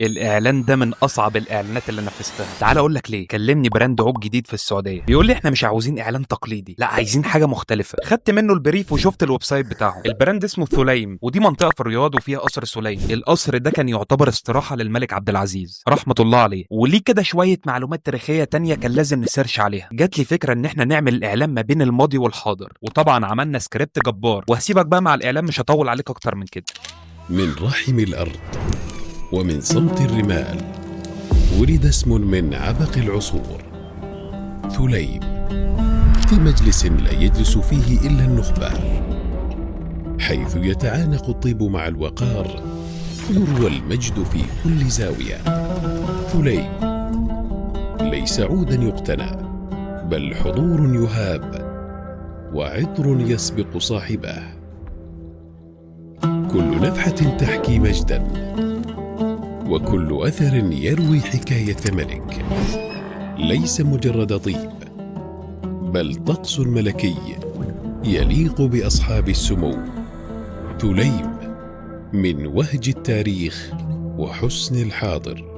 الاعلان ده من اصعب الاعلانات اللي نفذتها. تعال اقول لك ليه. كلمني brand عود جديد في السعوديه، بيقول لي احنا مش عاوزين اعلان تقليدي، لا عايزين حاجة مختلفة. خدت منه ال brief وشفت ال website بتاعهم. ال brand اسمه ثليم، ودي منطقة في الرياض وفيها قصر ثليم. القصر ده كان يعتبر استراحة للملك عبد العزيز رحمه الله عليه، وليه كده شوية معلومات تاريخية تانية كان لازم ن search عليها. جات لي فكرة ان احنا نعمل الاعلان ما بين الماضي والحاضر، وطبعا عملنا سكريبت جبار. وهسيبك بقى مع الاعلان، مش هطول عليك اكتر من كده. من رحم الأرض ومن صمت الرمال ولد اسم من عبق العصور، ثليم، في مجلس لا يجلس فيه إلا النخبة، حيث يتعانق الطيب مع الوقار، يروى المجد في كل زاوية. ثليم ليس عودا يقتنى، بل حضور يهاب وعطر يسبق صاحبه. كل نفحة تحكي مجدا، وكل أثر يروي حكاية ملك. ليس مجرد طيب، بل طقس ملكي يليق بأصحاب السمو. ثليم، من وهج التاريخ وحسن الحاضر.